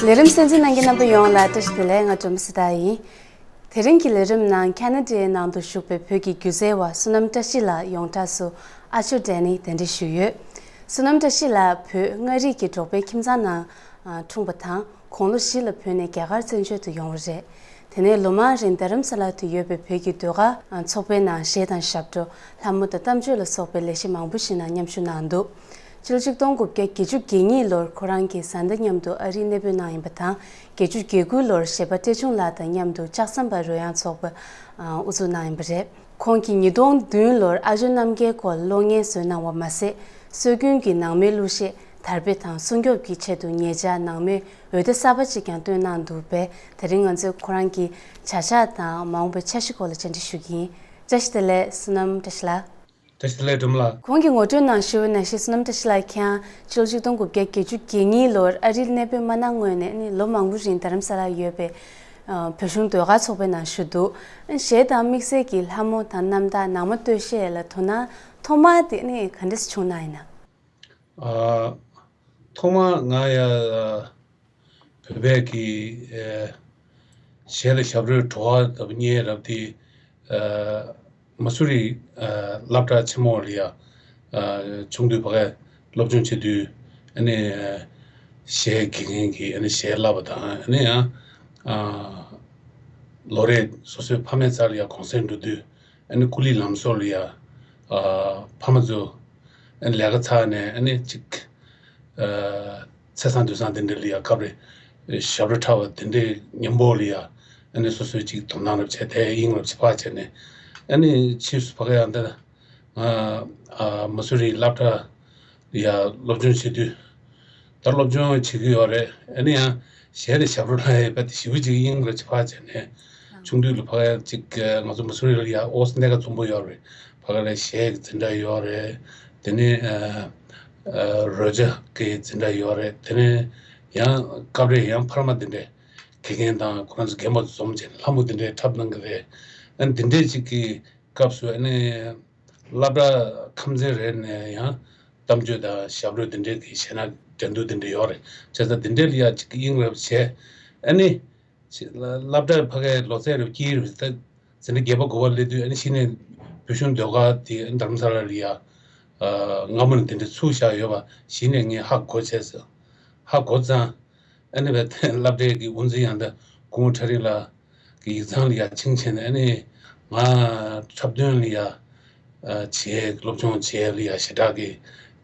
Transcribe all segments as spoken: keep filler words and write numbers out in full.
ལས་རིམ་གསན་གཟིགས་གནང་མཁན་རྣམ་པ་ཡོངས་ལ་བཀྲ་ཤིས་བདེ་ལེགས། ང་སྒྲོལ་མ་སི་ཏཱ་ཡིན། དེ་རིང་གི་ལས་རིམ་ནང་ཁ་ན་ཌའི་ནང་དུ་བཞུགས་པའི་བོད་ཀྱི་སྒྱུ་རྩལ་བ་བསོད་ནམས་བཀྲ་ཤིས་ལགས་ཡོངས་གྲགས་སུ་ཨ་ཇོ་ཌན་ནི་གདན་འདྲེན་ཞུས་ཡོད། བསོད་ནམས་བཀྲ་ཤིས་ལགས་བོད་མངའ་རིས་ཀྱི་འབྲོག་པའི་ཁྱིམ་ཚང་ནང་འཁྲུངས་པ་དང་། དགུང་ལོ་བཞི་ལ་བུད་ནས་རྒྱ་གར་བཙན་བྱོལ་དུ་ཡོང་བ་རེད། དེ་ནས་ལོ་མང་རིང་རྡ་རམ་ས་ལ་དུ་ཡོད་པའི་བོད་ཀྱི་ཟློས་གར་ཚོགས་པའི་ནང་གཞས་དང་ཞབས་བྲོ། ལྷ་མོ་དང་གཏམ་བརྗོད་ལ་སོགས་པའི་ལས་གཞི་མང་པོ་ཞིག་ནང་མཉམ་ཞུགས་གནང་འདུག་ཕྱི་ལོ་ཆིག་སྟོང་དགུ་བརྒྱ་བརྒྱད་ཅུ་གྱ་གཉིས་ལོར་ཁོ་རང་གི་བཟའ་ཟླ་མཉམ་དུ་ཨ་རིར་གནས་སྤོས་གནང་ཡིན་པ་དང་། བརྒྱད་ཅུ་གྱ་དགུ་ལོར་གཞས་པ་བཀྲས་ཆུང་ལགས་དང་མཉམ་དུ་ལྕགས་ཟམ་པ་རོལ་དབྱངས་ཚོགས་པ་དབུ་འཛུགས་གནང་ཡིན་པ་རེད། ཁོང་གིས་ཉིས་སྟོང་བདུན་ལོར་ཨ་ཇོ་རྣམ་རྒྱལ་སྐོར་གློག་བརྙན་བཟོས་གནང་བ་མ་ཟད། སྲོལ་རྒྱུན་གྱི་ནང་མའི་གླུ་གཞས་དར་སྤེལ་དང་སྲུང་སྐྱོབ་ཀྱི་ཆེད་དུ་ཉེ་ཆར་ནང་མའི་འོད་སྡེར་གསར་པ་ཅིག་ཀྱང་བཏོན་གནང་འདུག་པས། དེ་རིང་ང་ཚོས་ཁོ་རང་གི་བྱ་གཞག་དང་མ་འོངས་པའི་འཆར་གཞི་སྐོར་ལ་བཅར་འདྲི་ཞུ་གི་ཡིན། བཀྲ་ཤིས་བདེ་ལེགས། བསོད་ནམས་བཀྲ་ཤིས་ལགས། བཀྲ་ཤིས་བདེ་ལེགས། སྒྲོལ་མ་ལགས། གོང་གི་ངོ་སྤྲོད་ནང་ཞུས་པ་ནང་བཞིན་བསོད་ནམས་བཀྲ་ཤིས་ལགས་ཁྱེད་རང་ཕྱི་ལོ་ཆིག་སྟོང་དགུ་བརྒྱ་བརྒྱད་ཅུ་གྱ་གཉིས་ལོར་ཨ་རིར་གནས་སྤོས་མ་གནང་སྔོན་ནས་ནི་ལོ་མང་པོ་རིང་རྡ་རམ་ས་ལར་ཡོད་པའི་ཨ་བོད་གཞུང་ཟློས་གར་ཚོགས་པའི་ནང་ཞུགས་འདུག་གཞས་དང་དམིགས་བསལ་གྱི་ལྷ་མོ་དང་རྣམ་ཐར། ནང་མ་སྟོད་གཞས་ལ་དོ་སྣང་ཐོག་མར་དེ་ནི་ག་འདྲས་བྱུང་གནང་ཡིན་ན། ཨ། ཐོག་མར་ང་ཡ་བོད་པའི་གི་ཨེ་གཞས་དང་ཞབས་བྲོའི་བྲོ་བ་ལྟ་བུ་རྙེད་རབས་དེ། ཨ། མ་སུ་རི་ཨ་སློབ་གྲྭ་ཆེན་མོ་ལ་ཡ་ཨ་ཆུང་དུས་ཕ་གིར་སློབ་སྦྱོང་བྱེད་དུས། ཨ་ནི་ཨ་གཞས་དགེ་རྒན་གྱིས་ཨ་ནི་གཞས་བསླབ་པ་དང་། ཨ་ནི་ཡང་ཨ་ལོ་རེ་སོ་སོའི་ཕ་མའི་རྩར་ལ་ཡ་གུང་སེང་འགྲོ་དུས། ཨ་ནི་སྐུ་ལུས་ལམ་བཟོ་ལ་ཡ་ཨ་ཕ་མ་ཚོ་ཨ་ནི་ལས་ཀ་ཚར་ནས་ཨ་ནི་ཅིག་ཨ་ཚེས་བཟང་དུས་བཟང་དེ་འདྲ་ལ་ཡ་སྐབས་རེ་ཞབས་བྲོ་འཁྲབ་པ་དེ་འདྲའི་མཉམ་པོ་ལ་ཡ། ཨ་ནི་སོ་སོའི་ཅིག་དོ་སྣང་རབ་བྱས་དེ་དབྱིངས་རབ་ཅིག་འཕར་བྱས་ནས། ཨ་ནི་ཕྱིས་སུ་ཕ་གི་ཡང་ད་ང་ཨ་མ་སུ་རིའི་སློབ་གྲྭ་ཡ་སློབ་སྦྱོང་བྱེད་དུས། ད་སློབ་སྦྱོང་བྱེད་ཀྱི་ཡོད་རེད། ཨ་ནི་ཡང་གཞས་དང་ཞབས་བྲོ་ལ་ཡ་དཔེ་དེ་ཞེ་པོ་ཅིག་དབྱིངས་རབ་ཅིག་འཕར་བྱས་ནས། ཆུང་དུས་ལ་ཕ་གི་ཅིག་ང་ཚོ་མ་སུ་རི་ལ་ཡ་ཨོ་སི་གནས་ཀ་འཛོམས་པོ་ཡོད་རེད། ཕ་གི་ལ་གཞས་ཀྱི་འཛིན་གྲྭ་ཡོད་རེད། དེ་ནས་ཨ་ཨ་རོལ་ཆ་གི་འཛིན་གྲྭ་ཡོད་རེད། དེ་ནས་ཡང་སྐབས་རེ་ཡང་འཕར་མ་དེ་འདྲས་དགེ་རྒན་དང་ཁོ་རང་ཚོ་རྒན་པ་ཚོ་འཛོམས་བྱས་ནས་ལྷ་མོ་དེ་འདྲས་འཁྲབ་གནང་གི་རེད། ཨ་ནི་དེ་འདྲས་ཅིག་གི་སྐབས་སུ། ཨ་ནི་སློབ་གྲྭ་ཁམས་ཚན་རེ་ནས་ཡང་གཏམ་བརྗོད་དང་ཞབས་བྲོ་དེ་འདྲས་ཀྱི་གཞས་སྣ་འགྲན་བསྡུར་དེ་འདྲས་ཡོད་རེད། བྱས་ཙང་དེ་འདྲས་ལ་ཡ་ཅིག་དབྱིངས་རབ་བྱས། ཨ་ནི་སློབ་གྲྭ་ཕ་གིའི་ལོ་ཚད་རབ་དཀྱིལ་རུ་ད་འཛིན་གྲྭ་བརྒྱད་པ་དགུ་པ་སླེབས་དུས། ཨ་ནི་གཞི་ནས་བོད་གཞུང་ཟློས་གར་དེ་རྡ་རམ་ས་ལ་ལ་ཡ་སྔ་མོ་ནས་དེ་འདྲ་ཚུགས་བཞག་ཡོད་པ་གཞི་ནས་ངས་ཧ་གོ་བྱས་སོང་། ཧ་གོ་ཙང་། ཨ་ནི་བས་སློབ་གྲྭའི་གི་དབུ་འཛིན་ཡང་ད་སྐུ་ངོ་ཁྲ་རིང་ལགས་ཀྱི་ཡིག་ཚང་ལ་ཡ་ཕྱིན་བྱས་ནས། ཨ་ནི་ང་འཁྲབ་སྟོན་ལ་ཡ་བྱེད། སློབ་སྦྱོང་བྱེད་ལ་ཡ་ཞེ་དྲག་གི་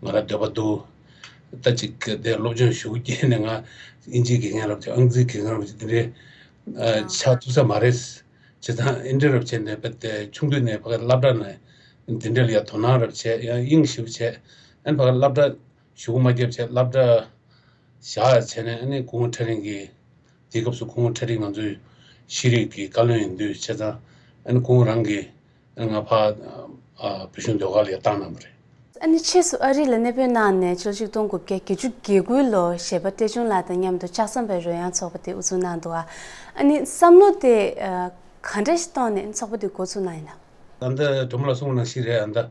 ང་ལ་འདོད་པ་འདུག་ད་ཅིག་དེ་སློབ་སྦྱོང་ཞུ་རྒྱུ་ནས་ང་དབྱིན་ཇིའི་དགེ་རྒན་རབ་ཅིག་ཨང་རྩིས་དགེ་རྒན་རབ་ཅིག་དེ་འདྲའི་ཆགས་ཐུབ་ས་མ་རེད། བྱས་ཙང་ཨེ་འདྲ་རབ་བྱས་ནས་བས་དེ་ཆུང་དུས་ནས་ཕ་གི་སློབ་གྲྭ་ནས་དེ་འདྲ་ལ་ཡ་དོ་སྣང་རབ་བྱས། ཡང་དབྱིངས་ཞིབ་བྱས། ཨ་ནི་ཕ་གི་སློབ་གྲྭ་གཞུག་མ་བརྒྱབ་བྱས་སློབ་གྲྭ་བཞག་བྱས་ནས། ཨ་ནི་སྐུ་ངོ་ཁྲ་རིང་གིས། དེའི་སྐབས་སུ་སྐུ་ངོ་ཁྲ་རིང་ང་ཚོའི་ཤེས་རིག་གི་བཀའ་བློན་ཡིན་དུས། བྱས་ཙང་ཨ་ནི་སྐུ་ངོ་རང་གིས་ཨ་ནི་ང་ཕར་ཨ་བོད་གཞུང་ཟློས་གར་ལ་ཡ་བཏང་གནང་བ་རེད། ཨ་ནི་ཕྱིས་སུ་ཨ་རི་ལ་གནས་སྤོས་གནང་ནས་ཕྱི་ལོ་ཆིག་སྟོང་དགུ་བརྒྱ་བརྒྱད་ཅུ་གྱ་དགུ་ལོར་གཞས་པ་བཀྲས་ཆུང་ལགས་དང་མཉམ་དུ་ལྕགས་ཟམ་པའི་རོལ་དབྱངས་ཚོགས་པ་དེ་དབུ་འཛུགས་གནང་འདུག་ཨ་ནི་བསམ་བློ་དེ་ཨ་ག་འདྲ་ཞིག་བཏང་ནས་ཚོགས་པ་དེ་འགོ་ཚུགས་གནང་ཡིན་ན། ད་ལྟ་སྒྲོལ་མ་ལགས་གསུངས་པ་ནང་བཞིན་རེད། ཨ་ད་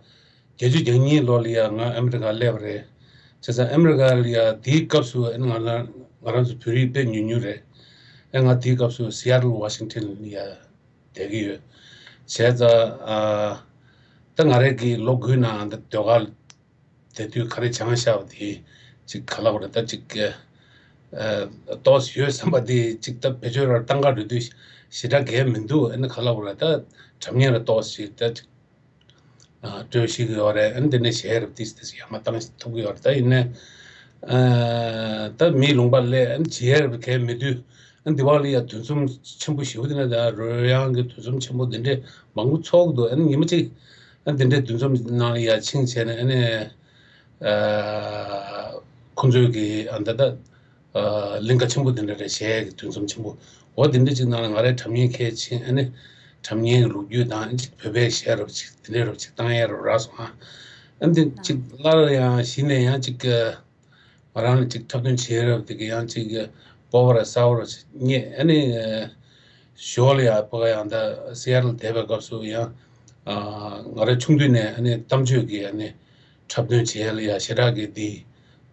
བརྒྱད་ཅུ་གྱ་གཉིས་ལོ་ལ་ཡ་ང་ཨ་མི་རི་ཀར་སླེབས་པ་རེད། བྱས་ཙང་ཨ་མི་རི་ཀ་ལ་ཡ་དེའི་སྐབས་སུ་ཨ་ནི་ང་ལ་ང་རང་ཚོ་བོད་རིགས་དཔེ་ཉུང་ཉུང་རེད། ཨ་ང་དེའི་སྐབས་སུ་སི་ཨེ་ཊལ་ཝ་ཤིང་ཊོན་ལ་ཡ་བསྡད་ཀྱི་ཡོད། བྱས་ཙང་ཨ་ད་ང་རང་གི་ལོ་དགུའི་ནང་ད་ཟློས་གར་དེ་དུས་ག་རེ་སྦྱངས་བཞག་པ་དེ་ཅིག་ག་ལབ་དགོས་རེད། ད་ཅིག་ཨ་ཏོག་ཙམ་ཡོད་བསམ་པ་དེ་ཅིག་ད་བེད་སྤྱོད་ར་བཏང་ག་འགྲོ་དུས་ཞེ་དྲག་གལ་མི་འདུག་ཨ་ནི་ག་ལབ་དགོས་རེད། ད་སྒྲ་སྙན་ར་ཏོག་ཙམ་ཞིག་ད་ཅིག་ཨ་སྤྲོད་ཤེས་ཀྱི་ཡོད་རེད། ཨ་ནི་དེ་ནས་གཞས་རབ་ཏིས་ཏིས་ཡག་མ་བཏང་ཐུབ་ཀྱི་ཡོད་རེད། ད་ཡིན་ནའི་ཨ་ད་མིའི་ལུང་པ་སླེབས། ཨ་ནི་གཞས་རབ་གལ་མེད་དུས། ཨ་ནི་འདི་བ་ལ་ཡ་འདུ་འཛོམས་ཆེན་པོ་ཞེ་པོ་དེ་འདྲ། ད་རོལ་དབྱངས་ཀྱི་འདུ་འཛོམས་ཆེན་པོ་འདི་འདྲས་མང་པོ་ཚོགས་འདུག་ཨ་ནི་ཉི་མ་གཅིག་ཨ་ནི་དེ་འདྲའི་འདུ་འཛོམས་ནང་ལ་ཡ་ཕྱིན་བྱས་ནས། ཨ་ནི་ཨ་ཁོང་ཚོའི་གི་ཨ་ད་ད་ཨ་གླིང་ག་ཆེན་པོ་དེ་འདྲ་རེད། གཞས་ཀྱི་འདུ་འཛོམས་ཆེན་པོ། འོ་དེ་འདྲ་ཅིག་ནང་ལ་ང་རའི་སྒྲ་སྙན་ཁྱེར་ཕྱིན། ཨ་ནི་སྒྲ་སྙན་གྱི་ལོ་རྒྱུས་དང་། ཨ་ནི་ཅིག་བོད་པའི་གཞས་རབ་ཅིག་དེ་འདྲའི་རབ་ཅིག་བཏང་ཡས་རབ་རག་སོང་། ཨ་ནི་དེ་ཅིག་སླར་ཡང་གཞི་ནས་ཡང་ཅིག་ང་རང་ལ་ཅིག་འཁྲབ་སྟོན་བྱེད་རབ་དེ་གི་ཡང་ཅིག་སྤོབས་པ་ར་གསལ་པོ་ར་རྙེད། ཨ་ནི་ཞོར་ལ་ཡ་ཕ་ག་ཡང་ད་སི་ཨེ་ཊལ་བསྡད་པའི་སྐབས་སུ་ཡང་ང་རའི་ཆུང་དུས་ནས་ཨ་ནི་གཏམ་བརྗོད་ཀྱི་ཨ་ནི་འཁྲབ་སྟོན་བྱེད་ཡ་ལ་ཡ་ཞེ་དྲག་གི་འདི་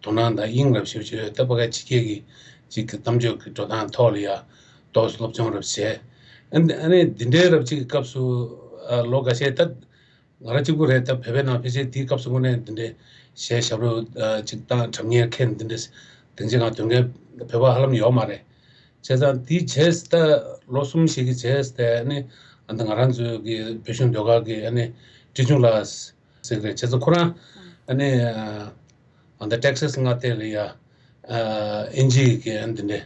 དོ་སྣང་དང་དབྱིངས་རབ་ཞེ་པོ་ཅིག་ཡོད། ད་ཕ་གའི་ཕྱི་རྒྱལ་གྱི་ ཅིག་གི་གཏམ་བརྗོད་ཀྱི་འགྲོ་སྟངས་ཐོག་ལ་ཡ་ཏོག་ཙམ་སློབ་སྦྱོང་རབ་བྱས། ཨ་ནི་ཨ་ནི་འདི་འདྲའི་རབ་ཅིག་གི་སྐབས་སུ་ཨ་ལོ་འགའ་ཤས་ད་ང་རང་གཅིག་པུ་རེད། ད་བོད་པའི་ནང་ཕལ་ཆེར་དེའི་སྐབས་སུ་དངོས་གནས་འདི་འདྲའི་གཞས་ཞབས་བྲོ་ཨ་ཅིག་བཏང་སྒྲ་སྙན་མཁན་འདི་འདྲ་དེང་ཕྱིད་ང་དོན་མཁན་བོད་པ་ཧ་ལམ་ཡོད་མ་རེད། བྱས་ཙང་དེའི་རྗེས་ད་ལོ་གསུམ་ཞིག་གི་རྗེས་དེ་ཨ་ནི་ཨ་ད་ང་རང་ཚོའི་གི་བོད་གཞུང་ཟློས་གར་གི་ཨ་ནི་ཀྲི་ཆུང་ལགས་ཟེར་གི་རེད། བྱས་ཙང་ཁོ་རང་ཨ་ནི་ཨ་ད་ཊེག་སཱས་མངའ་སྡེ་ལ་ཡ་ཨ་དབྱིན་ཇི་གི་ཨ་ནི་དེ་འདྲའི་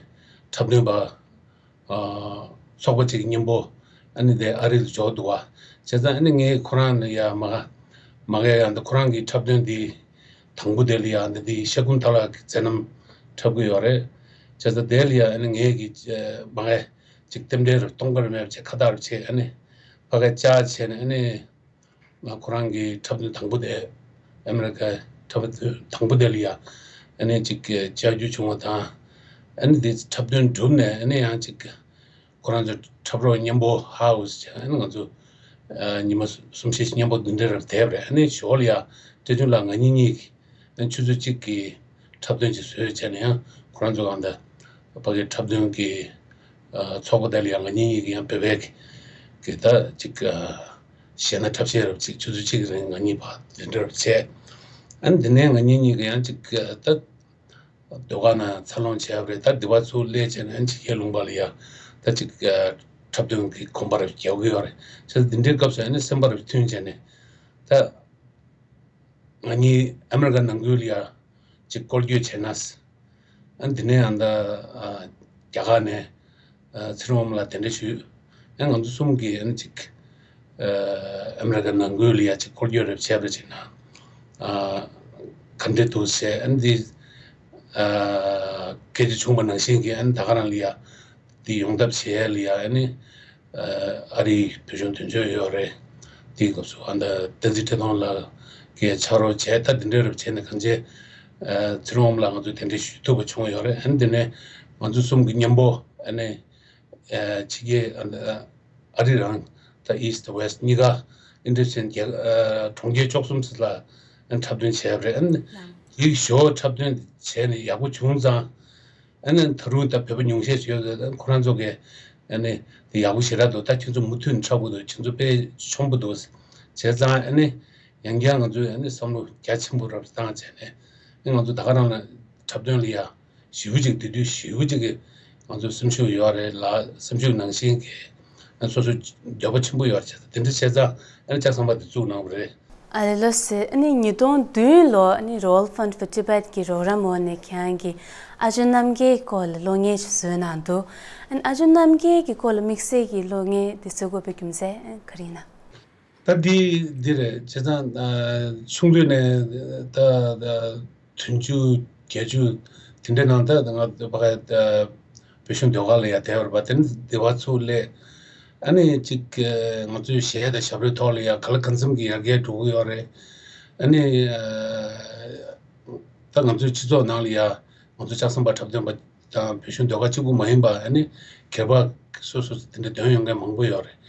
འཁྲབ་སྟོན་པ་ཨ་ཚོགས་པ་ཅིག་མཉམ་པོ་ཨ་ནི་དེ་ཨ་རི་ལ་འབྱོར་འདུག་བ། བྱས་ཙང་ཨ་ནི་ངས་ཁོ་རང་ལ་ཡ་མ་མ་གི་ཨ་ད་ཁོ་རང་གི་འཁྲབ་སྟོན་འདི་དང་པོ་དེ་ལ་ཡ་ཨ་ད་འདི་ཤ་ཀུན་ཏཱ་ལ་གི་མཛད་རྣམ་འཁྲབ་གི་ཡོད་རེད། བྱས་ཙང་དེ་ལ་ཡ་ཨ་ནི་ངས་གི་མ་གི་ཅིག་རྟེན་འབྲེལ་རུ་གཏོང་གི་རེད་མེད་པ་ཅིག་ཁ་བརྡ་རུ་བྱས། ཨ་ནི་ཕ་གི་བཅར་བྱས་ནས་ཨ་ནི་ང་ཁོ་རང་གི་འཁྲབ་སྟོན་དང་པོ་དེ་ཨ་མེ་རི་ཀའི་འཁྲབ་སྟོན་དང་པོ་དེ་ལ་ཡ་ཨ་ནི་ཅིག་གི་བཅར་རྒྱུ་བྱུང་བ་དང་། ཨ་ནི་དེ་འཁྲབ་སྟོན་གྲུབ་ནས་ཨ་ནི་ཡང་ཅིག་གི་ཁོ་རང་ཚོ་འཁྲབ་རོགས་མཉམ་པོ་ཧའོ་ཟེར་བྱས། ཨ་ནི་ང་ཚོ་ཨ་ཉི་མ་གསུམ་བཞི་ཞིག་མཉམ་པོ་འདི་འདྲ་རུ་བསྡད་པ་རེད། ཨ་ནི་ཞོར་ལ་ཡ་ཀྲི་ཆུང་ལགས་ང་གཉིས་གཉིས་ཀྱིས་ཨ་ནི་ཆུ་ཚོད་གཅིག་གི་འཁྲབ་སྟོན་ཅིག་བཟོས་བྱས་ནས་ཡང་ཁོ་རང་ཚོ་གང་ལྟར་ཕ་གི་འཁྲབ་སྟོན་གྱི་ཨ་ཚོགས་པ་དེ་ལ་ཡང་ང་གཉིས་གཉིས་ཀྱིས་ཡང་བོད་པའི་གི་ད་ཅིག་ཨ་གཞས་སྣ་འཁྲབ་གཞས་རབ་ཅིག་ཆུ་ཚོད་གཅིག་རིང་ང་གཉིས་བར་དེ་འདྲ་རབ་བྱས། ཨ་ནི་དེ་ནས་ང་གཉིས་གཉིས་ཀྱིས་ཡང་ཅིག་ཨ་ད་ཟློས་གར་ནང་འཚར་ལོངས་བྱས་པ་རེད། ད་འདི་བ་ཚུར་སླེབས་བྱས་ནས་ཨ་ནི་ཕྱི་རྒྱལ་ལུང་པ་ལ་ཡ་ད་ཅིག་ཨ་འཁྲབ་སྟོན་གྱི་གོམ་པ་རབ་རྒྱག་གི་ཡོད་རེད། བྱས་ཙང་འདི་འདྲའི་སྐབས་སུ་ཨ་ནི་སེམས་པ་རབ་མཐུན་བྱས་ནས་ད། ང་གཉིས་ཨ་མེ་རི་ཀ་ནང་ཁུལ་ལ་ཡ་ཅིག་སྐོར་སྐྱོད་བྱས་ན། ཨ་འདི་ནས་ཨ་ད་ཨ་རྒྱ་གར་ནས་ཨ་ཚེ་རིང་དབང་མོ་ལགས་དེ་འདྲ་ཞུས། ཨ་ང་ཚོ་གསུམ་གྱིས་ཨ་ནི་ཅིག་ཨ་ཨ་མེ་རི་ཀ་ནང་ཁུལ་ལ་ཡ་ཅིག་སྐོར་སྐྱོད་རེ་བྱས་པ་བྱས་ན་ཨ་ག་འདྲ་འདུག་ཟེར། ཨ་འདི་ཨ་སྐད་ཆ་བྱུང་བ་ནང་བཞིན་གྱི་ཨ་ནི་ད་ག་རང་ལ་ཡ་འདི་ཡོང་ཐབས་བྱས་ལ་ཡ་ཨ་ནི། ཨ་རིའི་བོད་གཞུང་དོན་གཅོད་ཡོད་རེད། དེའི་སྐབས་སུ་ཨ་ད་བསྟན་འཛིན་ཁྲི་སྟོང་ལགས་ཀྱིས་ཕྱག་རོགས་བྱས། ད་དེ་འདྲའི་རབ་བྱས་ནས་གང་ཅི་ཨ་ཚེ་རིང་དབང་མོ་ལགས་ང་ཚོས་དེ་འདྲའི་ཞུ་ཐུབ་པ་བྱུང་ཡོད་རེད། ཨ་ནི་དེ་ནས་ང་ཚོ་གསུམ་གྱིས་མཉམ་པོ་ཨ་ནི་ཨ་ཕྱི་རྒྱལ་ཨ་ཨ་རི་རང་ད་East West་གཉིས་ཀ་ཨིན་ཊར་ནེ་ཤ་ནལ་རྒྱལ་ཨ་གྲོང་ཁྱེར་བཅུ་གསུམ་ཙམ་ལ་ཨ་འཁྲབ་སྟོན་བྱས་པ་རེད། ཨ་ནི་དེའི་ཞོར་འཁྲབ་སྟོན་བྱས་ནས་ཡག་པོ་བྱུང་ཙང་། ཨ་ནི་ད་རུང་ད་བོད་པ་ཉུང་ཤས་ཤིག་ཡོད་ཙང་ཁོ་རང་ཚོ་གིས་ཨ་ནི་དེ་ཡག་པོ་ཞེ་དྲག་འདུག་ད་ཁྱོད་ཚོ་མུ་མཐུད་འཁྲབ་དགོས་འདུག་ཁྱོད་ཚོ་དཔེ་ཆེན་པོ་འདུག་བྱས་ཙང་། ཨ་ནི་ཡང་བསྐྱར་ང་ཚོས་ཨ་ནི་བསམ་བློ་རྒྱ་ཆེན་པོ་རབ་བཏང་བྱས་ནས། ཨ་ནི་ང་ཚོ་ད་ག་རང་ལ་འཁྲབ་སྟོན་ལ་ཡ་ཞེ་པོ་ཅིག་དེ་དུས་ཞེ་པོ་ཅིག་གི་ང་ཚོ་སེམས་ཤུགས་ཡོད་རེད་ལ། སེམས་ཤུགས་ནང་བཞིན་གྱི་ཨ་སོ་སོ་འདོད་པ་ཆེན་པོ་ཡོད་རེད། བྱས་ཙང་དེ་འདྲ་བྱས་ཙང་ཨ་ནི་ལྕགས་ཟམ་པ་དེ་བཙུགས་གནང་བ་རེད། ཨ་ལེ་ལོ་སེ། ཨ་ནི་ཉིས་སྟོང་བདུན་ལོ་ཨ་ནི་Royal Fund for Tibet་གི་རོགས་རམ་འོག་ནས་ཁྱེད་རང་གིས་ཨ་ཇོ་རྣམ་རྒྱལ་སྐོར་ལ་གློག་བརྙན་ཞིག་བཟོས་གནང་འདུག་ཨ་ནི་ཨ་ཇོ་རྣམ་རྒྱལ་གྱི་སྐོར་ལ་དམིགས་བསལ་གྱི་གློག་བརྙན་འདི་བཟོ་དགོས་པའི་རྒྱུ་མཚན་ག་རེ་ཡིན་ན། ད་འདི་འདི་རེད། བྱས་ཙང་ཨ་ཆུང་དུས་ནས་ད་ད་བདུན་ཅུ་བརྒྱད་ཅུ་དེ་འདྲའི་ནང་ད་ང་ད་བོད་གཞུང་ཟློས་གར་ལ་ཡ་བསྡད་པ་རེད་པ། དེ་ནས་འདི་བ་ཚུར་སླེབས། ཨ་ནི་ཅིག་ང་ཚོའི་གཞས་དང་ཞབས་བྲོའི་ཐོག་ལ་ཡ་ག་ལ་གང་འཚམ་གྱི་ཡར་རྒྱས་འགྲོ་གི་ཡོད་རེད། ཨ་ནི་ད་ང་ཚོའི་སྤྱི་ཚོགས་ནང་ལ་ཡ་ང་ཚོ་ལྕགས་ཟམ་པ་འཁྲབ་སྟོན་པ་དང་བོད་གཞུང་ཟློས་གར་གཅིག་པུ་མ་ཡིན་པ། ཨ་ནི་སྒེར་པ་སོ་སོ་དེ་འདྲ་འདོན་ཡོང་མཁན་མང་པོ་ཡོད་རེད།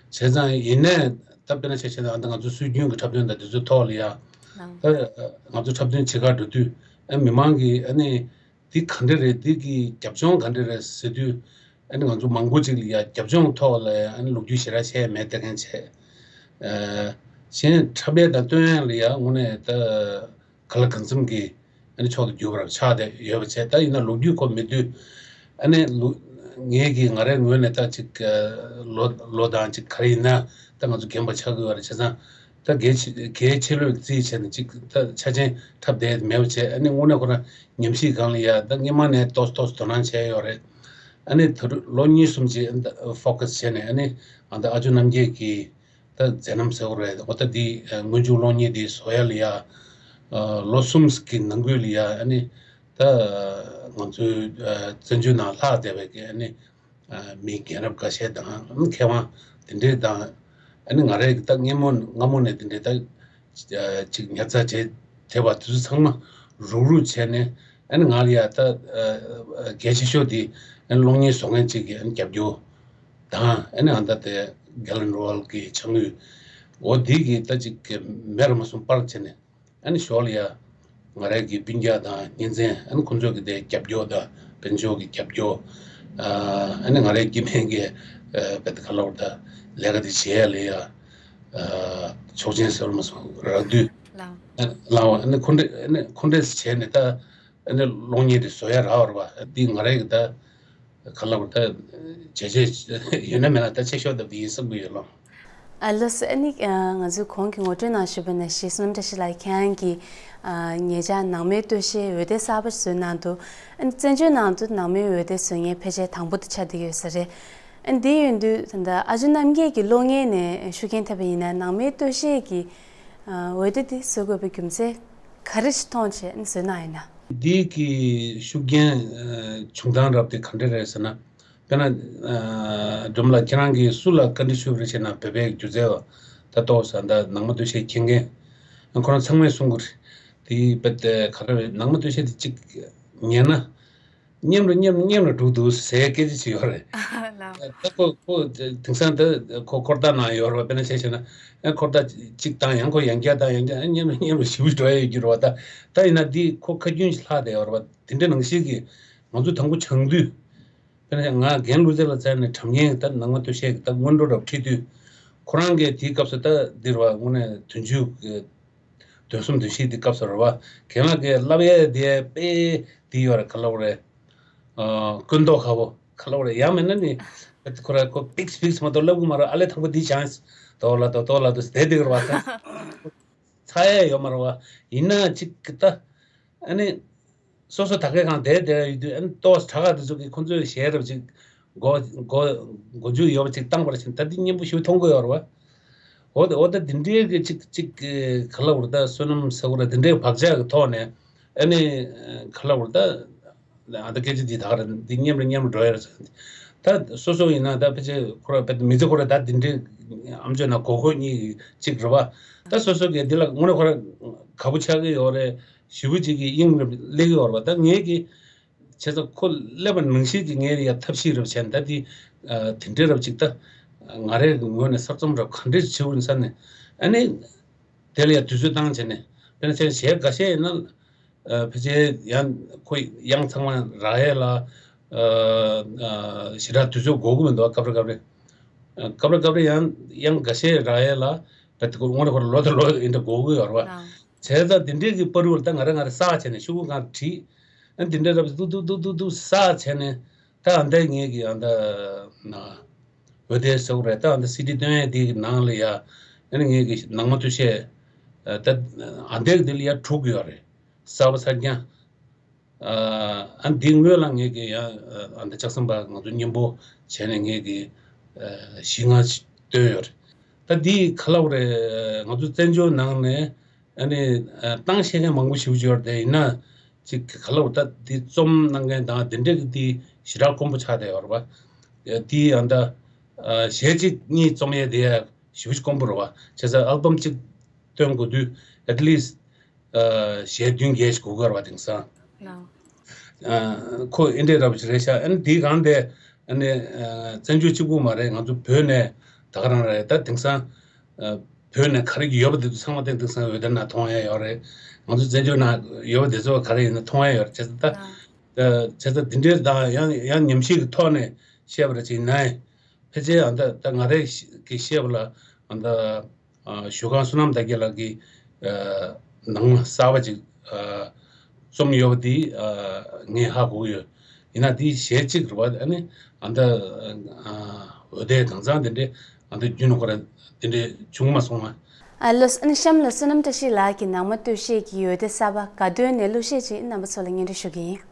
བྱས་ཙང་ཡིན་ནའི་ད་དཔེར་ན་ཆ་བཞག་ན་ད་ང་ཚོ་སྲོལ་རྒྱུན་གྱི་འཁྲབ་སྟོན་དང་དེ་ཚོའི་ཐོག་ལ་ཡ་ད་ང་ཚོ་འཁྲབ་སྟོན་བྱེད་གར་འགྲོ་དུས། ཨ་མི་མང་གིས་ཨ་ནི་འདི་ག་འདྲ་རེད། འདི་གི་རྒྱབ་ལྗོངས་ག་འདྲ་རེད་ཟེར་དུས། ཨ་ནི་ང་ཚོ་མང་པོ་ཅིག་ལ་ཡ་རྒྱབ་ལྗོངས་ཐོག་ལ་ཨ་ནི་ལོ་རྒྱུས་ཞེ་དྲག་བཤད་ཡ་མེད་བསྡད་མཁན་བྱས། ཨ་གཞན་འཁྲབ་ཡ་དང་སྟོན་ཡ་ལ་ཡ་དངོས་གནས་ད་ག་ལ་གང་འཚམ་གྱི་ཨ་ནི་མཆོག་ཏུ་གྱུར་པ་རང་ཆགས་བསྡད་ཡོད་པ་བྱས། ད་ཡིན་ན་ལོ་རྒྱུས་ཁོ་མེད་དུས། ཨ་ནི་ལོ་ངེད་ཀྱིས་ང་རའི་ངོས་ནས་ད་ཅིག་ཨ་ལོ་ལོ་དང་ཅིག་ག་རེ་ཡིན་ན་ད་ང་ཚོ་རྒན་པ་ཆགས་ཀྱི་ཡོད་རེད། བྱས་ཙང་ད་གལ་ཆེ་གལ་ཆེ་ལོས་རྩིས་བྱས་ནས་ཅིག་ད་ཆ་ཆེན་འཁྲབ་བསྡད་མེད་པ་བྱས། ཨ་ནི་དངོས་གནས་ཁོ་རང་ཉམས་ཞིབ་སྒང་ལ་ཡ་ད་སྔོན་མ་ནས་ཏོག་ཙམ་ཏོག་ཙམ་དོ་སྣང་བྱས་ཡོད་རེད། ཨ་ནི་ད་རུང་ལོ་གཉིས་གསུམ་ཅིག་ཕོ་ཀ་སི་བྱས་ནས། ཨ་ནི་ཨ་ད་ཨ་ཇོ་རྣམ་རྒྱལ་གྱི་ད་མཛད་རྣམ་ཟེར་བ་རེད། འོ་ད་འདི་ཨ་སྔོན་འཇུག་གློག་བརྙན་འདི་བཟོ་ཡ་ལ་ཡ་ཨ་ལོ་གསུམ་གྱི་ནང་ཁུལ་ལ་ཡ། ཨ་ནི་ད་ང་ཚོའི་ཨ་བཙན་བྱོལ་ནང་ལྷག་བསྡད་པའི་གི་ཨ་ནི་ཨ་མི་རྒན་རབས་འགའ་ཤས་དང་། ཨ་མཁས་དབང་དེ་འདྲས་དང་། ཨ་ནི་ང་རའི་ད་སྔ་མོ་སྔ་མོ་ནས་དེ་འདྲས་ད་ཨ་ཅིག་ཉར་ཚགས་བྱས་བསྡད་པ་དེ་ཚོ་ཚང་མ་རུག་རུག་བྱས་ནས། ཨ་ནི་ང་ལ་ཡ་ད་ཨ་གལ་ཆེ་ཤོས་དེ་ཨ་ནི་གློག་བརྙན་བཟོ་མཁན་ཅིག་གི་ཨ་ནི་རྒྱབ་སྐྱོར་དང་། ཨ་ནི་ཨ་ད་དེ་གྷེ་ལན་རོ་ཡལ་གྱི་ཕྱག་དངུལ། འོ་འདི་གི་ད་ཅིག་མེད་ར་མ་སོང་པར་བྱས་ནས། ཨ་ནི་ཞོར་ལ་ཡ་ང་རའི་གི་སྤུན་ཀྱག་དང་གཉེན་ཚན། ཨ་ནི་ཁོང་ཚོ་གི་དེ་རྒྱབ་སྐྱོར་དང་། དཔལ་འབྱོར་གྱི་རྒྱབ་སྐྱོར། ཨ་ནི་ང་རའི་སྐྱེ་དམན་གྱི་ཨ་བེད་ག་ལབ་དགོས་རེད་ད། ལས་ཀ་དེ་བྱེད་ཡ་ལ་ཡ་ཨ་ཆོག་མཆན་ཟེར་བ་མ་སོང་རག་དུས། ལའོ། ཨ་ལའོ་ཨ་ནི་ཁོ་འདྲས་ཨ་ནི་ཁོ་འདྲས་བྱས་ནས་ད་ཨ་ནི་གློག་བརྙན་དེ་བཟོ་ཡ་རག་བ་རེད་པ། འདི་ང་རའི་གི་ད་ག་ལབ་དགོས་རེད་ད། བྱས་རྗེས་ཡོད་ན་མེད་ན་ད་ཆེ་ཤོས་ད་འདི་ཡིན་བསམ་གྱི་ཡོད་ལོ། ཨ་ལོ་སི་ཨ་ནི་ཨ་ང་ཚོས་གོང་གི་ངོ་སྤྲོད་ནང་ཞུས་པ་ནང་བཞིན་བསོད་ནམས་བཀྲ་ཤིས་ལགས་ཁྱེད་རང་གིས་ཨ་ཉེ་ཆར་ནང་མའི་སྟོད་གཞས་འོད་སྡེར་གསར་པ་བཟོས་གནང་འདུག་ཨ་ནི་བཙན་བྱོལ་ནང་དུ་ནང་མའི་འོད་སྡེར་བཟོ་མཁན་ཕལ་ཆེར་དང་པོ་དེ་ཆགས་བསྡད་ཡོད་ས་རེད། ཨ་ནི་དེ་ཡིན་དུས་ད་ལྟ་ཨ་ཇོ་རྣམ་རྒྱལ་གྱི་གློག་བརྙན་ནས་ཤུགས་རྐྱེན་ཐེབས་པ་ཡིན་ན་ནང་མའི་སྟོད་གཞས་ཀྱི་ཨ་འོད་སྡེར་དེ་བཟོ་དགོས་པའི་རྒྱུ་མཚན་ག་རེ་ཞིག་མཐོང་བྱས་ཨ་ནི་བཟོས་གནང་ཡོད་ན། འདི་གི་ཤུགས་རྐྱེན་ཨ་བྱུང་སྟངས་རབ་དེ་ག་འདྲ་རེད་ཟེར་ན། དཔེར་ན། ཨ་སྒྲོལ་མ་ལགས་ཁྱེད་རང་གིས་སུ་ལ་བཀའ་འདྲི་ཞུས་པ་རེད་ཟེར་ན་བོད་པའི་སྒྱུ་རྩལ་བ་ད་ཏོག་ཙམ་ད་ནང་མ་སྟོད་གཞས་མཁྱེན་མཁན། ཁོ་རང་ཚང་མས་གསུང་གི་རེད། དེ་དཔེ་དེ་ག་རེ་རེད། ནང་མ་སྟོད་གཞས་དེ་གཅིག་ཉན་ན། སྙན་རུ་སྙན་རུ་སྙན་རུ་འགྲོ་འདུག་ཟེར་སྐད་ཆ་ཅིག་ཡོད་རེད། ལའོ། ད་ཁོ་ཁོ་དེང་སང་ད་ཁོ་འཁོར་ཐག་ནང་ཡོད་རེད་པ། དཔེར་ན་བྱས་བྱས་ན་ཨ་འཁོར་ཐག་གཅིག་བཏང་ཡང་ཁོ་ཡང་བསྐྱར་བཏང་ཡང་བསྐྱར་ཨ་སྙན་རུ་སྙན་རུ་ཞེ་པོ་འགྲོ་ཡ་ཡོད་རྒྱུ་རེད་པ། ད་ད་ཡིན་ན་འདི་ཁོ་ཁ་རྒྱུན་ཞིག་ལྷག་བསྡད་ཡོད་རེད་པ། དེ་འདྲ་ནང་བཞིན་གྱི་ང་ཚོ་དང་པོ་སྦྱང་དུས། དཔེར་ན་ང་རྒན་བློ་བདེ་ལགས་རྩ་ནས་དྲན་མཁན་ད་ནང་མ་སྟོད་གཞས་ཀྱི་ད་སྔོན་འགྲོ་རབ་ཁྲིད་དུས། ཁོ་རང་གིས་དེའི་སྐབས་སུ་ད་འདིར་བ་དངོས་གནས་དུས་འཇུག་གི་དོན་གསུམ་དོན་བཞི་དེ་སྐབས་སུ་རེད་བ། རྒན་ལགས་ཀྱིས་བསླབ་ཡས་དེ་དཔེ་དེ་ཡོད་རེད། ག་ལབ་རེད། ཨ་སྐུ་མདོག་ཁ་པོ་ག་ལབ་རེད། ཡང་མིན་ན་ནི་ཁོ་ར་ཁོ་པིགས་པིགས་མ་གཏོགས་ལབ་གི་མ་རེད། ཨ་ལས་དང་པོ་འདི་བྱང་དོ་ལ་དོ་དོ་ལ་དོ་བསྡད་དེ་རེད་བ། ཚ་ཡས་ཡོད་མ་རེད་བ། ཡིན་ན་ཅིག་གི་ད། ཨ་ནི། སོ་སོ་ད་གའི་གང་བསྡད་བསྡད་ཡོད་དུས་ཨ་ནི་ཏོག་ཙམ་དྲག་ག་དེ་ཚོ་གིས་ཁོ་ཚོའི་གཞས་རབ་ཅིག་མགོ་མགོ་མགོ་མཇུག་ཡོད་པ་ཅིག་བཏང་པར་ཕྱིན། ད་འདི་སྙན་པོ་ཞིག་མཐོང་གི་ཡོད་རེད་བ། འོ་ད་འོ་ད་འདི་འདྲའི་གི་ཅིག་ཅིག་ག་ལབ་དགོས་རེད། ད་བསོད་ནམས་ཟེར་དགོས་རེད། འདི་འདྲའི་བག་ཆགས་ཀྱི་ཐོག་ནས་ཨ་ནི་ག་ལབ་དགོས་རེད། ད་ཨ་ད་སྐད་ཆ་འདི་ད་ག་རེད། འདི་སྙན་པོ་སྙན་པོ་འགྲོ་ཡ་རེད་ཟེར། ད་སོ་སོ་ཡིན་ན་ད་ཕལ་ཆེར་ཁོ་ར་ཕལ་མི་ཚེ་ཁོ་ར་ད་འདི་འདྲའི་ཨམ་ཅོག་ནང་གོ་གོ་གཉིས་ཅིག་རེད་བ། ད་སོ་སོ་གིས་འདི་ལ་དངོས་གནས་ཁོ་ར་དགའ་པོ་ཆགས་ཀྱི་ཡོད་རེད། ཞེ་པོ་ཅིག་གི་དབྱིངས་རུ་སླེབས་ཡོད་རེད་པ། ད་ངས་ཀྱི་བྱས་ཙང་ཁོ་སླེབས་པ་ནང་བཞིན་གྱི་ངས་ཡ་ཐབས་ཤེས་རབ་བྱས་ད་དེ་དེ་འདྲའི་རབ་ཅིག་ད་ང་རའི་ངོས་ནས་གསར་རྩོམ་རབ་ག་འདྲས་བྱེད་འོས་ས་ནས་ཨ་ནི་དེ་ལ་ཡ་དུས་ཚོད་བཏང་བྱས་ནས། དཔེར་ན་ཆེན་གཞས་འགའ་ཤས་ཡིན་ན་ཕལ་ཆེར་ཡང་ཁོ་དབྱངས་ཚང་མ་རག་ཡས་ལ་ཞེ་དྲག་དུས་ཚོད་འགོར་གི་མི་འདུག་སྐབས་རེ་སྐབས་རེ། སྐབས་རེ་སྐབས་རེ་ཡང་དབྱངས་འགའ་ཤས་རག་ཡས་ལ་ད་དེ་ཁོ་དངོས་གནས་ཁོ་ར་ལོ་དང་ལོ་ཡིན་འདྲ་འགོར་གི་ཡོད་རེད་བ། བྱས་ཙང་དེ་འདྲའི་གི་བར་དུ་ད་ང་རང་ང་རང་བསགས་བྱས་ནས་ཤོག་གུ་གང་བྲིས། ཨ་དེ་འདྲའི་རབ་ཏུ་ཏུ་ཏུ་ཏུ་ཏུ་བསགས་བྱས་ནས་ད་ཨ་འདའི་ངེད་ཀྱི་ཨ་འདའ་ན་འོད་སྡེར་ཟེར་བ་རེད། ད་ཨ་འདའ་སི་ཌི་སྟོན་ཡས་དེ་གི་ནང་ལ་ཡ་ཨ་ནི་ངེད་ཀྱི་ནང་མ་ཐུ་ཤེས་ད་ཨ་འདའི་དེ་ལ་ཡ་དྲུག་ཡོད་རེད། གསར་པ་གསར་རྐྱང་། ཨ་འདི་སྔོན་ལ་ངེད་ཀྱི་ཡང་ཨ་འདི་ལྕགས་ཟམ་པ་ང་ཚོ་མཉམ་པོ་བྱས་ནས་ངེད་ཀྱི་བཞི་ལྔ་བཏོན་ཡོད་རེད། ད་འདི་ག་ལབ་རེད། ང་ཚོ་བཙན་བྱོལ་ནང་ནས་ཨ་ནི་བཏང་ཤེས་མཁན་མང་པོ་ཞིག་ཡོད་རེད། དེ་ཡིན་ན་ཅིག་ག་ལབ་རེད། ད་འདི་རྩོམ་གནང་མཁན་དང་འདི་འདྲས་ཀྱི་འདི་ཞེ་དྲག་དཀོན་པོ་ཆགས་བསྡད་ཡོད་རེད་པ། འདི་ཡང་ད་གཞས་གཅིག་གཉིས་རྩོམ་ཡས་དེ་ཡང་ཞེ་པོ་ཅིག་དཀོན་པོ་རེད་པ། བྱས་ཙང་ཨལ་བམ་གཅིག་སྟོན་དགོས་དུས་at least གཞས་བདུན་བརྒྱད་ཞིག་དགོས་ཀྱི་རེད་པ། དེང་སང་། ལའོ། ཁོ་ཨེ་འདྲས་རབ་ཅིག་རེད་ཤག་ཨ་ནི་དེའི་སྒང་དེ་ཨ་ནི་བཙན་བྱོལ་གཅིག་པུ་མ་རེད། ང་ཚོ་བོད་ནས་ད་ག་རང་རེད། ད་དེང་སང་བོད་ནས་ག་རེ་ཡོད་པ་དེ་ཚོ་ཚང་མ་དེ་དེང་སང་འོད་སྡེར་ནང་མཐོང་ཡ་ཡོད་རེད། ང་ཚོ་བཙན་བྱོལ་ནང་ཡོད་པ་དེ་ཚོ་ག་རེ་ཡིན་ན་མཐོང་ཡ་ཡོད་རེད། བྱས་ཙང་ད་བྱས་ཙང་དེ་འདྲའི་ད་ཡང་ཡང་ཉམས་ཞིབ་ཀྱི་ཐོག་ནས་བཤད་པ་རེད་ཅིག་ན། ཕལ་ཆེར་ཨ་ད་ད་ང་རེ་གི་བཤད་པ་ལ་ཨ་ད། ཞོལ་ཁང་བསོད་ནམས་དར་རྒྱས་ལགས་ཀྱིས་ནང་མ་གསར་པ་ཅིག་རྩོམ་ཡོད་པ་འདི་ངས་ཧ་གོ་གི་ཡོད། ཡིན་ན་འདི་གཞས་གཅིག་རེད་པ། ཨ་ནི་ཨ་ད་འོད་སྡེར་གང་ཚང་དེ་འདྲས་ཨ་ད་རྒྱུན་ནས་ཁོ་ར་དེ་འདྲས་བྱུང་མ་སོང་ང་། ཨ་ལོ། ཨ་ནི་གཤམ་ལ་བསོད་ནམས་བཀྲ་ཤིས་ལགས་ཀྱིས་ནང་མ་སྟོད་གཞས་ཀྱི་འོད་སྡེར་གསར་པ་དགའ་སྟོན་ནས་གླུ་གཞས་ཅིག་རྣམ་པ་ཚོ་ལ་སྙན་སྒྲོན་ཞུ་གི་ཡིན།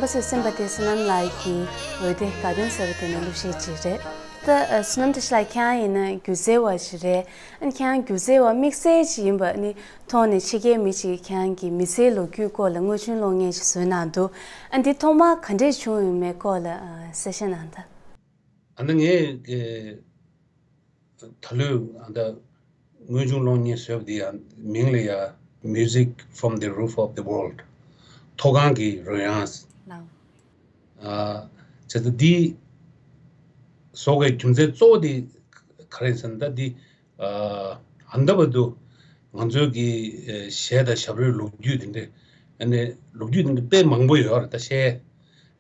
ཁ་སོས་སེམས་པ་དེ་བསོད་ནམས་ལགས་ཀྱི་འོད་སྡེར་དགའ་སྟོན་ཟེར་བ་དེ་ནི་གླུ་གཞས་ཅིག་རེད། ད་ཨ་བསོད་ནམས་བཀྲ་ཤིས་ལགས་ཁྱེད་རང་ཡིན་ན་སྒྱུ་རྩལ་བ་ཞིག་རེད། ཨ་ནི་ཁྱེད་རང་སྒྱུ་རྩལ་བ་དམིགས་བསལ་ཅིག་ཡིན་པ་ནི་ཐོག་ནས་ཕྱི་རྒྱལ་མི་ཞིག་གིས་ཁྱེད་རང་གི་མི་ཚེའི་ལོ་རྒྱུས་སྐོར་ལ་དངོས་བྱུང་གློག་བརྙན་ཞིག་བཟོས་གནང་འདུག་ཨ་འདི་ཐོག་མར་ག་འདྲས་བྱུང་ཡོད་མེད་སྐོར་ལ་ཨ་གསལ་བཤད་གནང་དང་། ཨ་ནི་ངས་ཀྱི་ད་ལོའི་ཨ་ད་དངོས་བྱུང་གློག་བརྙན་བཟོས་པ་འདི་ཡང་མིང་ལ་ཡ་Music from the Roof of the World། མཐོ་སྒང་གི་རོལ་དབྱངས། ལའོ། ཨ་བྱས་ཙང་འདི་བཟོ་དགོས་རྒྱུ་མཚན་གཙོ་བོ་འདི་ག་རེ་ཡིན་ཟེར་ན། ད་འདི་ཨ་ཨ་འདབ་བར་དུ་ང་ཚོའི་གི་ཨ་གཞས་དང་ཞབས་བྲོའི་ལོ་རྒྱུས་འདི་འདྲ། ཨ་ནི་ལོ་རྒྱུས་འདི་འདྲ་དཔེ་མང་པོ་ཡོད་རེད། ད་གཞས་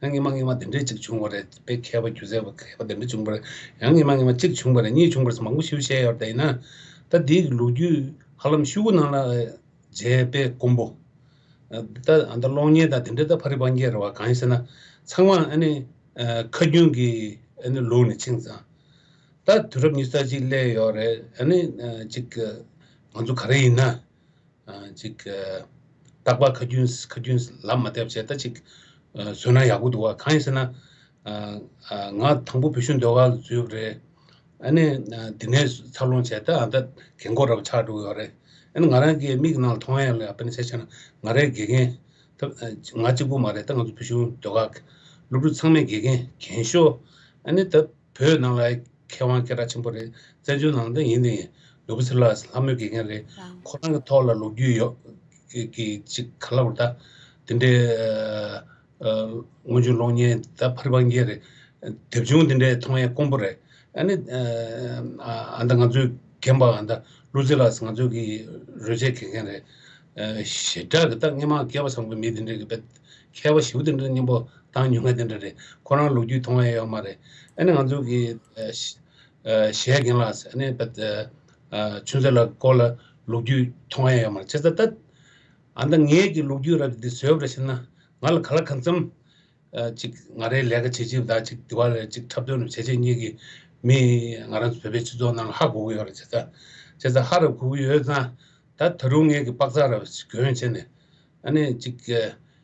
ཡང་སྔོན་མ་སྔོན་མ་འདི་འདྲའི་ཅིག་བྱུང་བ་རེད། དཔེ་མཁས་པ་སྒྱུ་རྩལ་པ་མཁས་པ་འདི་འདྲ་བྱུང་བ་རེད། ཡང་སྔོན་མ་སྔོན་མ་གཅིག་བྱུང་བ་རེད། གཉིས་བྱུང་བ་རེད། མང་པོ་ཞིག་བཤད་ཡོད་རེད། ད་ཡིན་ན་ད་འདིའི་ལོ་རྒྱུས་ཧ་ལམ་ཤོག་གུ་ནང་ལ་མཇལ་དཔེ་དཀོན་པོ། ད་ཨ་ད་གློག་བརྙན་དང་དེ་འདྲ་ད་ཕ་རི་པང་རྒྱལ་རེད་བ། གང་ཡིན་ཟེར་ན་ཚང་མ་ཨ་ནི་ཨ་ཁ་རྒྱུན་གྱི་ཨ་ནི་ལུགས་ནས་ཕྱིན་ཙང་། ད་དུས་རབས་ཉི་ཤུ་རྩ་གཅིག་སླེབས་ཡོད་རེད། ཨ་ནི་ཨ་ཅིག་ཨ་ང་ཚོ་ག་རེ་ཡིན་ན་ཨ་ཅིག་ཨ་རྟག་པར་ཁ་རྒྱུན་ཁ་རྒྱུན་ལབ་མ་བསྡད་པ་བྱས། ད་ཅིག་ཨ་བཟོས་ན་ཡག་པོ་འདུག་བ། གང་ཡིན་ཟེར་ན་ཨ་ཨ་ང་དང་པོ་བོད་གཞུང་ཟློས་གར་ལ་འཛུལ་བ་རེད། ཨ་ནི་ཨ་དེ་ནས་འཚར་ལོངས་བྱས། ད་ཨ་ད་རྒན་གོག་འདྲ་བོ་ཆགས་འགྲོ་གི་ཡོད་རེད། ཨ་ནི་ང་རང་གི་མིག་ནང་ལ་མཐོང་ཡ་ལ་དཔེར་ན་ཆ་བཞག་ན་ང་རའི་དགེ་རྒན་ད་ང་གཅིག་པུ་མ་རེད། ད་ང་ཚོ་བོད་གཞུང་ཟློས་གར་སློབ་ཕྲུག་ཚང་མའི་དགེ་རྒན་རྒན་ཤོས། ཨ་ནི་ད་བོད་ནང་ལ་མཁས་དབང་སྐད་གྲགས་ཆེན་པོ་རེད། བཙན་བྱོལ་ནང་ད་ཡིན་ནའི་ནོར་བུ་ཚེ་རིང་ལགས་ལྷ་མོའི་དགེ་རྒན་རེད། ཁོ་རང་གི་ཐོག་ལ་ལོ་རྒྱུས་ཡོད་ཀྱི་ཀྱི་ཅིག་ག་ལབ་དགོས་རེད། ད་དེ་འདྲའི་ཨ་དངོས་བྱུང་གློག་བརྙན་ད་ཕ་རི་པང་རྒྱལ་རེད། དེབ་ཆུང་དེ་འདྲའི་མཐོང་ཡས་དཀོན་པོ་རེད། ཨ་ནི་ཨ་ཨ་ད་ང་ཚོའི་རྒན་པ་ཨ་ད་བློ་རྩེ་ལགས་ང་ཚོའི་གི་རོལ་ཆས་དགེ་རྒན་རེད། ཨ་ཞེ་དྲག་གི་ད་སྔོན་མ་སྐལ་བ་བཟང་པོ་མི་དེ་འདྲ་གི་དཔེ་མཁས་པ་ཞེ་པོ་དེ་འདྲ་སྙན་པོ་བཏང་མྱོང་མཁན་དེ་འདྲ་རེད། ཁོ་རང་ལོ་རྒྱུས་མཐོང་ཡས་ཡོད་མ་རེད། ཨ་ནི་ང་ཚོ་གི་ཨ་ཨ་གཞས་རྒན་ལགས་ཨ་ནི་དཔེ་ཨ་ཆུང་ཚེ་ལགས་སྐོར་ལ་ལོ་རྒྱུས་མཐོང་ཡས་ཡོད་མ་རེད། བྱས་ཙང་ད་ཨ་ད་ངས་ཀྱི་ལོ་རྒྱུས་རབ་འདི་བཟོས་པ་རེད་ཟེར་ན་ང་ལ་ག་ལ་གང་འཚམ། ཨ་ཅིག་ང་རའི་ལས་ཀ་བྱེད་བྱེད་དང་ཅིག་དེ་བ་ལ་ཅིག་འཁྲབ་སྟོན་བྱེད་བྱེད་གཉིས་ཀྱི་མི་ང་རང་ཚོ་བོད་པའི་སྤྱི་ཚོགས་ནང་ལ་ཧ་གོ་གི་ཡོད་རེད། བྱས་ཙང་བྱས་ཙང་ཧ་རབ་གོ་གི་ཡོད་ཙང་། ད་ད་རུང་ངས་ཀྱི་དཔག་ཚགས་རབ་གྱོན་བྱས་ནས་ཨ་ནི་ཅིག་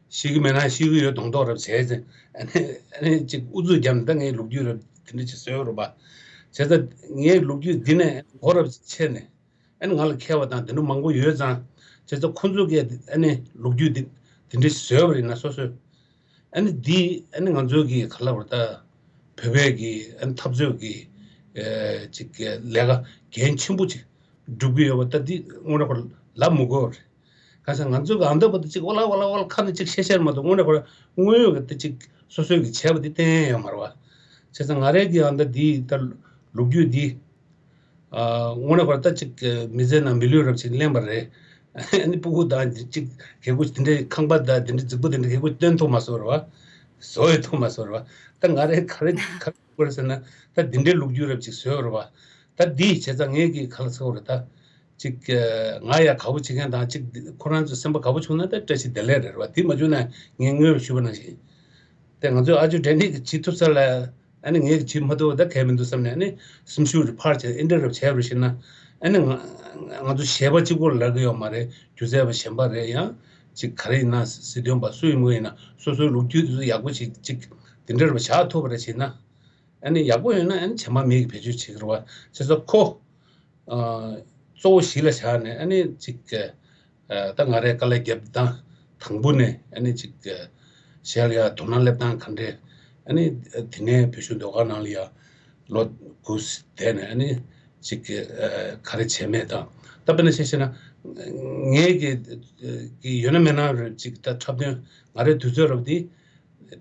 ཤེས་ཀྱི་མེད་ན་ཤེས་ཀྱི་ཡོད་མདོག་མདོག་རབ་བྱས་ཙང་། ཨ་ནི་ཨ་ནི་ཅིག་ཨུ་ཚུགས་བརྒྱབ་ནས་ད་ངའི་ལོ་རྒྱུས་རབ་དེ་འདྲ་ཅིག་བཟོས་ཡོད་རེད་པ། བྱས་ཙང་ངའི་ལོ་རྒྱུས་འདི་ནས་མགོ་རབ་ཅིག་ཕྱེ་ནས། ཨ་ནི་ང་ལ་མཁས་པ་དང་དེ་འདྲ་མང་པོ་ཡོད་ཙང་། བྱས་ཙང་ཁོང་ཚོ་གིས་ཨ་ནི་ལོ་རྒྱུས་འདི་འདི་འདྲ་བཟོས་པ་ཡིན་ན་སོ་སོས། ཨ་ནི་འདི་ཨ་ནི་ང་ཚོའི་གི་ག་ལབ་དགོས་རེད། ད་བོད་པའི་གི་ཨ་ནི་འཐབ་རྩོད་ཀྱི་ཨེ་ཅིག་གི་ལས་ཀ་འགན་ཆེན་པོ་ཅིག་སྒྲུབ་ཀྱི་ཡོད་པ། ད་འདི་དངོས་གནས་ཁོ་ལབ་མི་དགོས་པ་རེད། གང་ཟེར་ང་ཚོའི་གི་ཨ་མདའ་བར་དུ་ཅིག་ཨོ་ལ་ཨོ་ལ་ཨོ་ལ་ཁ་ནས་ཅིག་བཤད་བཤད་མ་གཏོགས་དངོས་གནས་ཁོ་དངོས་ཡོད་གི་ད་ཅིག་སོ་སོའི་གི་བྱས་པ་འདི་བསྟན་ཡ་ཡོད་མ་རེད་པ། བྱས་ཙང་ང་རའི་གི་ཨ་མདའ་འདི་ད་ལོ་རྒྱུས་འདི། ཨ་དངོས་གནས་ཁོ་རང་ད་ཅིག་མི་ཚེ་ནང་མི་ལུས་རབ་ཅིག་ལེན་པ་རེད། ཨ་ནི་སྤུ་གུ་དང་ཅིག་གད་ཁུ་དེ་འདྲའི་ཁང་པ་དང་དེ་འདྲའི་རྫིག་པོ་དེ་འདྲའི་གད་ཁུ་སྟོན་ཐུབ་མ་སོང་རེད་པ། བཟོ་ཡི་ཐུབ་མ་སོང་རེད་པ། ད་ང་རའི་ག་རེ་ག་རེ་དགོས་རེད་ཟེར་ན། ད་དེ་འདྲའི་ལོ་རྒྱུས་རབ་ཅིག་བཟོས་རེད་པ། ད་འདི་བྱས་ཙང་ངས་ཀྱི་ག་ལ་ཟེར་དགོས་རེད། ད་ཅིག་ང་ཡ་དགའ་པོ་བྱེད་མཁན་དང་ཅིག་ཁོ་རང་ཚོ་སེམས་པ་དགའ་པོ་བྱུང་ན་ད་བཀྲ་ཤིས་བདེ་ལེགས་རེད་པ། དེ་མ་བྱུང་ན་ངས་སྔོན་ཞུས་པ་ནང་བཞིན། དེ་ང་ཚོའི་ཨ་ཇོ་ཌན་ནི་གིས་བྱེད་ཐུབ་ས་ལ། ཨ་ནི་ངས་བྱེད་མ་ཐུབ་པ་ད་གལ་མི་འདུག་བསམ་ནས། ཨ་ནི་སེམས་ཤུགས་རེ་འཕར་བྱས་ཨེ་འདྲ་རབ་བྱས་པར་ཤེས་ན། ཨ་ནི་ང་ང་ཚོ་གཞས་པ་གཅིག་པོ་ལ་ལབ་ཀྱི་ཡོད་མ་རེད། སྒྱུ་རྩལ་པ་གཞན་པ་རེད། ཡང་ཅིག་ག་རེ་ཡིན་ན་སྲིད་དོན་པ་སུ་ཡིན་མོ་ཡིན་ན་སོ་སོའི་ལོ་རྒྱུས་དེ་ཚོ་ཡག་པོ་ཞིག་ཅིག་དེ་འདྲ་རབ་བཞག་ཐུབ་པ་རེད་བྱས་ན། ཨ་ནི་ཡག་པོ་ཡོད་ན་ཨ་ནི་ཇེ་མང་མི་གི་བེད་སྤྱོད་བྱེད་ཀྱི་རེད་པ། བྱས་ཙང་ཁོ། ཨ་གཙོ་བོ་གཞི་ལ་བཞག་ནས་ཨ་ནི་ཅིག་ཨ་ད་ང་རའི་དཀའ་ལས་བརྒྱབ་དང་དང་པོ་ནས་ཨ་ནི་ཅིག་ཨ་གཞས་ལ་ཡ་དོ་སྣང་སླེབས་སྟངས་ག་འདྲས། ཨ་ནི་དེ་ནས་བོད་གཞུང་ཟློས་གར་ནང་ལ་ཡ་ལོ་དགུ་བསྡད་ནས་ཨ་ནི་ཅིག་ཨ་ག་རེ་བྱས་མེད་དང་། ད་དཔེར་ན་བཤད་བཤད་ན་ངའི་གི་གི་ཡོད་ན་མེད་ན་རེ་ཅིག་ད་འཁྲབ་སྟོན་ང་རའི་དུས་ཚོད་རབ་འདི།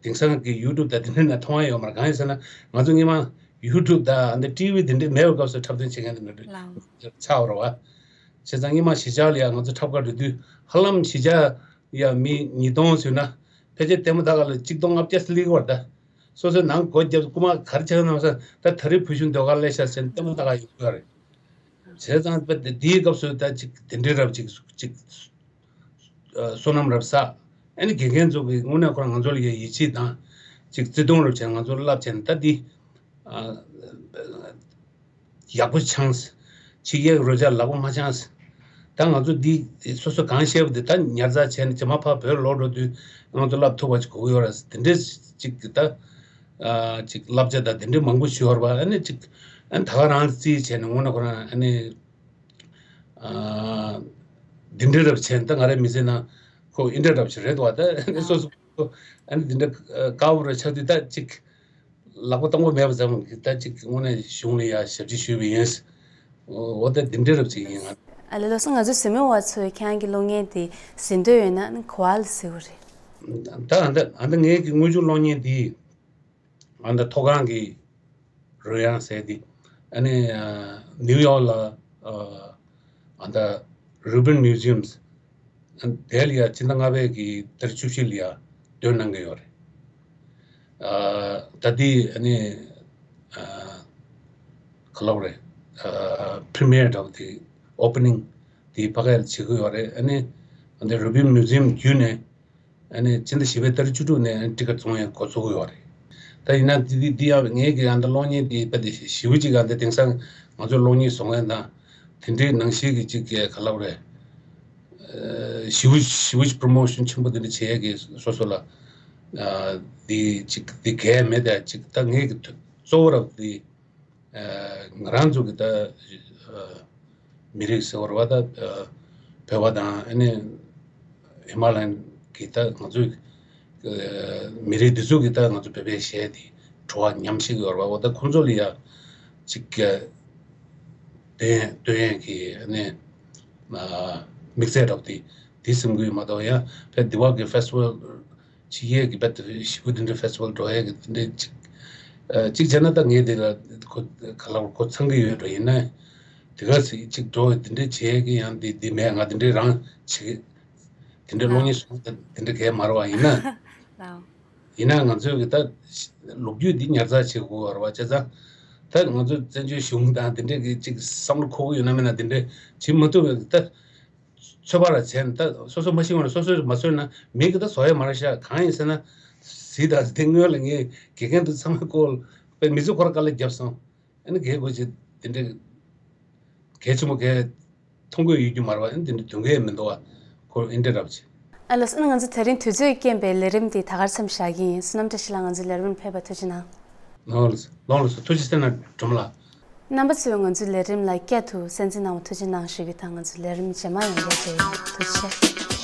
དེང་སང་གི་ཡུ་ཊུབ་དང་དེ་འདྲ་ནས་མཐོང་ཡ་ཡོད་མ་རེད། གང་ཡིན་ཟེར་ན་ང་ཚོ་སྔོན་མ་ཡུ་ཊུབ་དང་འདི་ཊི་ཝི་དེ་འདྲ་མེད་པའི་སྐབས་སུ་འཁྲབ་སྟོན་བྱེད་མཁན་དེ་འདྲ་ལའོ། ཆགས་པ་རེད་པ། བྱས་ཙང་སྔོན་མ་གཞིས་ཆགས་ལ་ཡ་ང་ཚོ་འཁྲབ་གར་འགྲོ་དུས་ཧ་ལམ་གཞིས་ཆགས་ཡ་མི་ཉིས་སྟོང་ཟེར་ན་ཕལ་ཆེར་ལྟད་མོ་ལྟ་ག་ལ་གཅིག་སྟོང་ལྔ་བརྒྱ་སླེབས་ཀྱི་ཡོད་རེད་ད། སོ་སོའི་ནང་སྒོ་བརྒྱབ་རྐུ་མ་ག་རེ་བྱས་ན་མ་ཟད་ད་ད་རེས་བོད་གཞུང་ཟློས་གར་སླེབས་ཤག་ཟེར་ནས་ལྟད་མོ་ལྟ་ག་ཡོང་གི་ཡོད་རེད། བྱས་ཙང་དཔེ་དེ་དེའི་སྐབས་སུ་ད་ཅིག་དེ་འདྲའི་རབ་ཅིག་ཅིག་བསོད་ནམས་རབ་བསགས། ཨ་ནི་དགེ་རྒན་ཚོ་གིས་དངོས་གནས་ཁོ་རང་ང་ཚོ་ལ་ཡ་ཡིད་ཆེས་དང་ཅིག་བརྩེ་དུང་རབ་བྱས་ང་ཚོ་ལ་བསླབ་བྱས་ནས་ད་འདི་ཨ་ཡག་པོ་འཆང་། ཕྱི་རྒྱལ་གྱི་རོལ་ཆ་ལག་པ་མ་འཆང་། ད་ང་ཚོ་འདི་སོ་སོ་གང་བཤད་པ་དེ་ད་ཉར་ཚགས་བྱས་ནས་རྗེས་མ་ཕར་བོད་ལོག་འགྲོ་དུས་ང་ཚོ་བསླབ་ཐུབ་པ་ཅིག་དགོས་ཀྱི་ཡོད་རེད། དེ་འདྲས་ཅིག་ད་ཨ་ཅིག་བསླབ་བྱ་དང་དེ་འདྲས་མང་པོ་ཞིག་ཡོད་རེད་པ། ཨ་ནི་ཅིག་ཨ་ནི་ད་ག་རང་རྩིས་བྱས་ནས་དངོས་གནས་ཁོ་རང་ཨ་ནི་ཨ་འདི་འདྲས་རབ་བྱས་ནས་ད་ང་རའི་མི་ཚེ་ནང་ཁོ་འདི་འདྲས་རབ་ཅིག་རེད་འདུག་བ། ད་ཨ་ནི་སོ་སོ་ཨ་ནི་འདི་འདྲས་དཀའ་བོ་རེ་ཆགས་དུས་ད་ཅིག་ལག་པ་སྟོང་པ་མེད་པ་ཙམ་གྱིས་ད་ཅིག་དངོས་གནས་གཞུང་ལ་ཡ་ཞབས་ཕྱི་ཞུས་པ་ཡིན། འོ་ད་འདི་འདྲའི་རབ་ཅིག་ཡིན་ང་། ཨ་ལེ་ལགས་སོ། ང་ཚོ་གཟིགས་མོ་བ་ཚོས་ཁྱེད་རང་གི་གློག་བརྙན་དེ་གཟིགས་འདོད་ཡོད་ན་ནི་ག་པར་ལ་གཟིགས་དགོས་རེད། ད་ཨ་ད་ཨ་ད་ངའི་གི་དངོས་བྱུང་གློག་བརྙན་དེ་ཨ་ད་མཐོ་སྒང་གི་རོལ་དབྱངས་ཟེར་དེ་ཨ་ནི་ཨ་ནིའུ་ཡོག་ལ་ཨ་ཨ་ད་Rubin Museums དེ་ལ་ཡ་ཕྱི་ཟླ་ལྔ་པའི་གི་ཏ་རིག་བཅུ་བཞི་ལ་ཡ་སྟོན་གནང་གི་ཡོད་རེད། ཨ་ད་དེ་ཨ་ནི་ཨ་ག་ལབ་རེད། ཨ་premiere འདྲ་པོ་དེ་opening དེ་ཕ་གིར་བྱེད་ཀྱི་ཡོད་རེད། ཨ་ནི་ཨ་ནི་Rubin Museum བརྒྱུད་ནས་ཨ་ནི་ཕྱི་ཟླ་བཞི་པའི་ཏ་རིག་བཅུ་དྲུག་ནས་ཊི་ཀེ་ཊི་བཙོང་ཡས་འགོ་ཚུགས་ཀྱི་ཡོད་རེད། ད་ཡིན་ན་དེ་དེ་དེ་ཡང་ངའི་གི་ཨ་ད་གློག་བརྙན་དེ་དཔེ་དེ་ཞེ་པོ་ཅིག་ཨ་ད་དེང་སང་ང་ཚོའི་གློག་བརྙན་བཟོ་མཁན་དང་དེ་འདྲའི་ནང་བཞིན་གྱི་ཅིག་ག་ལབ་རེད། ཞེ་པོ་ཞེ་པོ་ཅིག་promotion ཆེན་པོ་དེ་འདྲ་བྱེད་ཡས་ཀྱི་སོ་སོ་ལ་འདི་ཅིག་འདི་གས་མེད་དེ་ཅིག་ད་ངས་ཀྱི་གཙོ་བོ་ར་འདི་ང་རང་ཚོ་གི་ད་མི་རིགས་ཟེར་བ་ར་བ་ད་བོད་པ་དང་ཨ་ནི་ཧི་མ་ལ་ཡན་གྱི་ད་ང་ཚོའི་མི་རིགས་འདི་ཚོ་གི་ད་ང་ཚོ་བོད་པའི་གཞས་དེ་བྲོ་བ་ཉམས་ཤིག་ཡོད་ར་བ། འོ་ད་ཁོང་ཚོ་ལ་ཡ་ཅིག་ག་སྟོན་སྟོན་ཡས་ཀྱི་ཨ་ནི་དམིགས་བསལ་རབ་དེ་དེ་སེམས་ཁུར་མ་གཏོགས་ཡང་ཕར་འདི་བ་གི་festival ཅིག་ཡས་ཀྱི་ཕར་ཞེ་པོ་དེ་འདྲའི་festival འགྲོ་ཡས་ཀྱི་དེ་འདྲའི་ཅིག་ཅིག་བྱས་ན་ད་ངས་དེ་ལ་ཁོ་ག་ལ་ཁོ་ཚང་གི་ཡོད་འགྲོ། ཡིན་ན་དེ་ག་ཅིག་འགྲོ་དེ་འདྲའི་བྱེད་ཀྱི་ཡང་དེ་དེ་མེད། ང་དེ་འདྲའི་རང་བྱེད་དེ་འདྲའི་གློག་བརྙན་བཟོ་དེ་འདྲའི་གས་མ་རེད་བ། ཡིན་ན། ཡིན་ན་ང་ཚོས་གི་ད་ལོ་རྒྱུས་འདི་ཉར་ཚགས་བྱེད་དགོས་བ་རེད་བ། བྱས་ཙང་ད་ང་ཚོ་བཙན་བྱོལ་གཞུང་དང་དེ་འདྲས་ཀྱི་ཅིག་བསམ་བློ་འཁོར་གི་ཡོད་ན་མེད་ན་དེ་འདྲས་བྱེད་མ་ཐུབ་པའི་ད་ཚོད་དཔག་ར་བྱས་ནས་ད་སོ་སོ་མ་ཤེས་པ་ན་སོ་སོས་མ་ཚོད་ན་མི་གི་ད་བཟོ་ཡ་མ་རེད་ཤག་གང་ཡིན་ཟེར་ན་གཟིགས་དང་དེ་སྔོན་ལ་ངས་དགེ་རྒན་དུ་ཚང་མ་བསྐོར་པའི་མི་ཚོ་ཁོ་ར་དཀའ་ལས་བརྒྱབ་སོང་། ཨ་ནི་གལ་དགོས་ཆེ་དེ་འདྲས་གལ་ཆེན་པོ་གལ་མཐོང་གི་ཡོད་རྒྱུ་མ་རེད་བ། ཨ་ནི་དེ་འདྲས་དོན་གལ་མི་འདུག་བ། ཁོ་ཨིན་འདྲ་རབ་ཆེ། ཨ་ལགས་སོ། ང་ཚོ་དེ་རིང་དུས་ཚོད་རྐྱེན་པས་ལས་རིམ་འདི་ད་གར་མཚམས་བཞག་གི་ཡིན། བསོད་ནམས་བཀྲ་ཤིས་ལགས་ང་ཚོའི་ལས་རིམ་ཕེབས་པར་ཐུགས་རྗེ་གནང་། ལགས་སོ། ལགས་སོ། ཐུགས་རྗེ་གནང་སྒྲོལ་མ་ལགས། རྣམ་པ་ཚོས་ང་ཚོའི་ལས་རིམ་ལ་བསྐྱར་དུ་གསན་གཟིགས་གནང་བར་ཐུགས་རྗེ་གནང་ཞུ་རྒྱུ་དང་། ང་ཚོའི་ལས་རིམ་རྗེས་མ་ཡང་བསྐྱར་མཇལ་ཡོང་། ཐུགས་རྗེ་ཆེ།